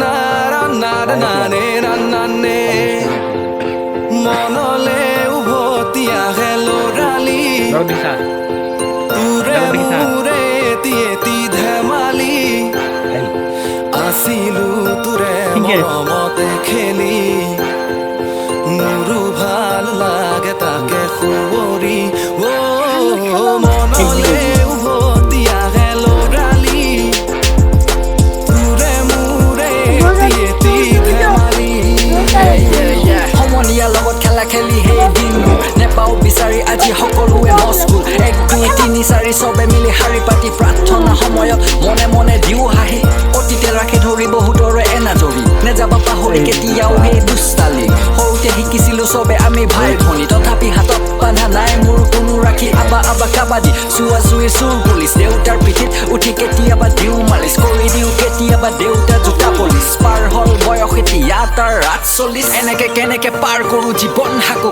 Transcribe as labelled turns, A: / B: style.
A: না না না নে না না নে। মনলে উভতি আহে ল'ৰালি,
B: লগ দিছা।
A: তোৰে মোৰে এটি এটি ধেমালি। আছিলো তোৰে মৰমতে খেলি, মোৰো ভাল লাগে তাকে সুঁৱৰি। অ' মনলে উভতি আহে ল'ৰালি, তোৰে মোৰে এটি এটি ধেমালি।
C: সমনীয়া লগত খেলা খেলি সেই দিনবোৰ নেপাওঁ বিচাৰি, আজি সকলোৱে মচগুল। এক, দুই, তিনি, চাৰি, চবে মিলি শাৰী পাতি প্ৰাৰ্থনা সময়ত মনে মনে দিওঁ হাঁহি। অতীতে ৰাখে ধৰি বহুতৰে এনাজৰী। নেযাবা পাহৰি কেতিয়াও সেই দুষ্টালি। সৰুতে শিকিছিলো চবে আমি ভাই ভনী, তথাপি হাতত বান্ধা নাই মোৰ কোনো ৰাখি। আবা আবা, কাবাডী, চুৱা চুই, চোৰ পুলিচ, দেউতাৰ পিঠিত উঠি কেতিয়াবা দিওঁ মালিচ, কৰি দিওঁ কেতিয়াবা দেউতা জোতা পলিচ। পাৰ হ'ল বয়স এতিয়া তাৰ 48। এনেকে কেনেকে পাৰ কৰো জীৱন সাকো।